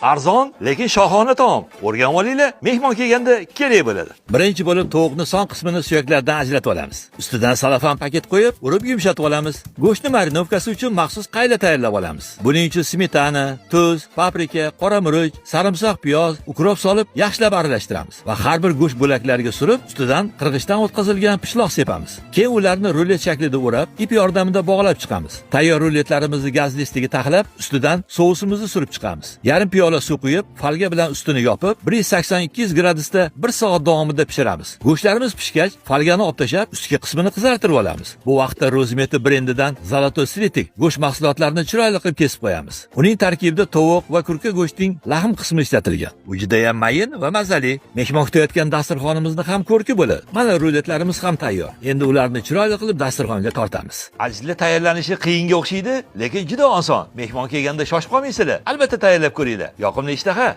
Arzon, lekin shohona taom. O'rganib olinglar, mehmon kelganda kerak bo'ladi. Birinchi bo'lib tovuqni son qismini suyaklardan ajratib olamiz. Ustidan salafan paket qo'yib, urib yumshatib olamiz. Go'shtni marinovkasi uchun maxsus qayla tayyorlab olamiz. Buning uchun smetana, tuz, paprika, qora murch, sarimsoq, piyoz, ukrop solib yaxshilab aralashtiramiz va har bir go'sht bo'laklariga surib, ustidan qirg'ichdan o'tkazilgan pishloq sepamiz. Keyin ularni rulet shaklida o'rab, ip yordamida bog'lab chiqamiz. Tayyor ruletlarimizni gaz listiga taxlab, ustidan sousimizni surib chiqamiz. Yarim piyola suv quyib, folga bilan ustini yopib, 180-200 gradusda 1 soat davomida pishiramiz. Go'shtlarimiz pishgach, folgani olib tashlab, ustki qismini qizartirib olamiz. Bu vaqtda Rozmeti brendidan Zalato Slitik go'sht mahsulotlarini chiroyli qilib kesib qo'yamiz. Uning tarkibida tovuq va kurka go'shtining lahm qismi ishlatilgan. U juda ham mayin va mazali. Mehmon kutayotgan dasturxonimizni ham ko'rki bo'ladi. Mana ruletlarimiz ham tayyor. Endi ularni chiroyli qilib dasturxonga tortamiz. Azizlar, tayyorlanishi qiyinga o'xshaydi, lekin juda oson. Mehmon kelganda shoshib qolmaysizlar. Albatta tayyorlab ko'ringlar. Yoqimli ishtaha.